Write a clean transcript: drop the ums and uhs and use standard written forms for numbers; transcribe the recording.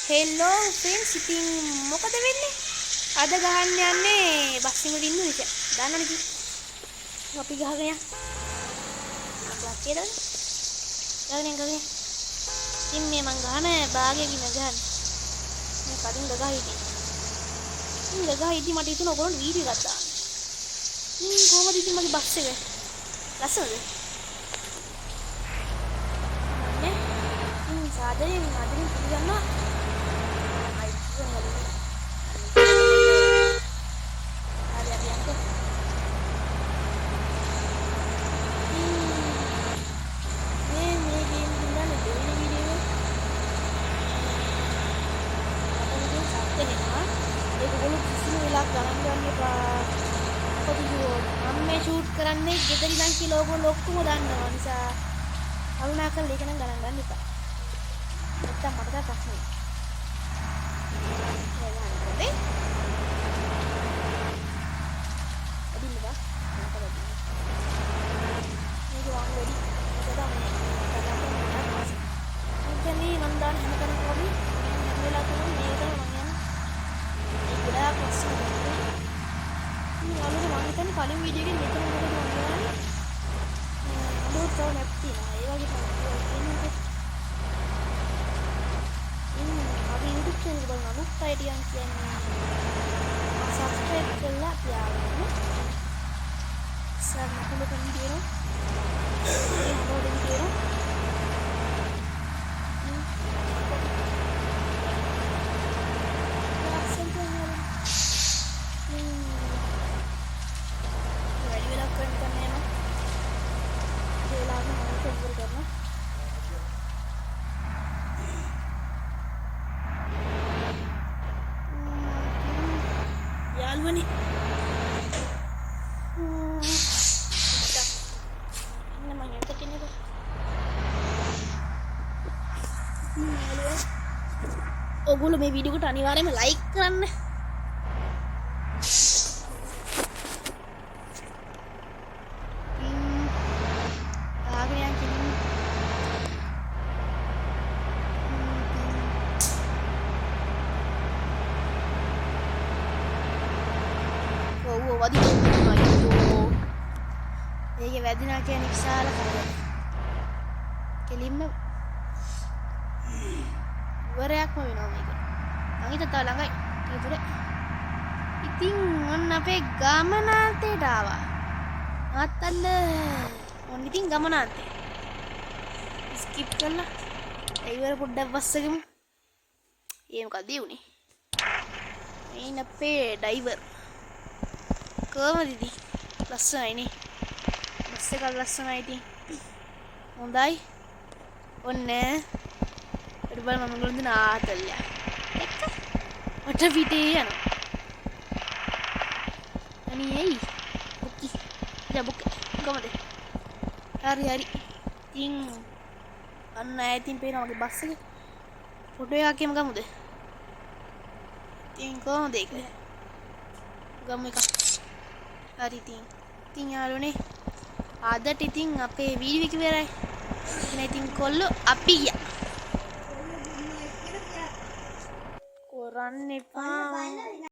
හෙල්ලෝ friends, ඉතින් මොකද වෙන්නේ? අද ගහන්න යන්නේ බස් එක වල ඉන්න නිසා. දන්නවනේ ඉතින්. අපි ගහගෙන යන්න. ක්ලච් එක දාන්න. ගහගෙන යන්න ගහගෙන යන්න. ඉතින් මේ මං ගහන භාගයකින් ගහන්නේ. මේ කලින් ගගහ හිටියේ. ඉතින් ගගහ හිටියේ මට හිතුණා ඔයගොල්ලන්ට වීඩියෝ එකක් දාන්න. ඉතින් කොහමද ඉතින් මගේ බස් එක? ලස්සනද? නේ? ඉතින් සාදරයෙන් ආදරෙන් පිළිගන්නවා. අයියෝ නේද? හරි අපි යන්නකෝ. මේ මේ ගේම් එක දෙවෙනි වීඩියෝ එක. මට ඉතින් සත්‍ය වෙනවා. ඒක ඔයගොල්ලෝ කිසිම වෙලාවක ගණන් ගන්න එපා. මොකද කිව්වොත් මම මේ ෂූට් කරන්නේ ගෙදර ඉඳන් කියලා ඔයගොල්ලෝ ඔක්කොම දන්නවා නිසා කරුණාකරලා ඒක නම් ගණන් ගන්න එපා. නැත්තම් මට තමයි ප්‍රශ්නේ. ඒ ගහන්න හොඳේ. අදින්න බා. මට වදින්න. මේක වං වැඩි. මේක තමයි මේ කියන්නේ මං දාන හැම තැනකම වගේ හැම වෙලාවකම මේක තමයි මං යන්නේ. ඒ ගොඩාක් ලස්සන දෙයක්. ඉතින් යාළුවනේ මං හිතන්නේ කලින් වීඩියෝ එකෙන් මෙතන මොකද මං ගන්නේ? අඩුවට තව මැප් තියෙනවා. ඒ වගේ තමයි තියෙන්නේ. ඉතින් මගේ YouTube channel එක බලන අලුත් අයට යන් කියන්නේ සබ්ස්ක්‍රයිබ් කරලා තියාගන්න. ඉස්සර නකුලක වීඩියෝ එනවා. ඒ හැමෝටම වීඩියෝ එනවා. ලස්සනට යනවා. වැඩි වෙලාවක් කරන්න තන්නේ නෑ මං. ඒ වෙලාවෙ මම ඒක ඉවර කරනවා. යාළුවනේ ඉන්න මං එතට එන්නකෝ. යාළුවා ඔගොල්ලෝ මේ වීඩියෝ එකට අනිවාර්යයෙන්ම ලයික් කරන්න. ඉතින් ආගෙන යන් කෙලින්ම. ඔව් ඔව් වදිනවා අයියෝ. මේක වැදිනා කියන්නේ විශාල කරදරයක්. කෙලින්ම ඉවරයක්ම වෙනවා මේක. මං හිතුවා තව ළඟයි. ටික දුර. ඉතින් ඔන්න අපේ ගමනාන්තයට ආවා. නවත්තන්න. ඔන්න ඉතින් ගමනාන්තේ. ස්කිප් කරලා ඒ ඉවර පොඩ්ඩක් බස් එකෙමු. ඒ මොකක්ද ඒ උනේ? මේ අපේ ඩයිවර්. කොහමද ඉතින්? ලස්සනයි නේ. බස් එක ලස්සනයි ඉතින්. හොඳයි. ඔන්න ඊට බලන්න මම ඔයගොල්ලෝ දෙන ආතල්ලා. දැක්ක? වට පිටේ යනවා. අනේ ඇයි? බුක්කි. යා බුක්ක. කොහමද? හරි හරි. ඉතින් අන්න ඈතින් පේනවා මගේ බස් එක. ෆොටෝ එකක් එහෙම ගමුද? ඉතින් කොහමද ඒක? ගමු එකක්. හරි ඉතින්. ඉතින් යාළුවනේ අදට ඉතින් අපේ වීඩියෝ එක ඉවරයි. එහෙනම් ඉතින් කොල්ලෝ අපි ගියා. කරන්න එපා.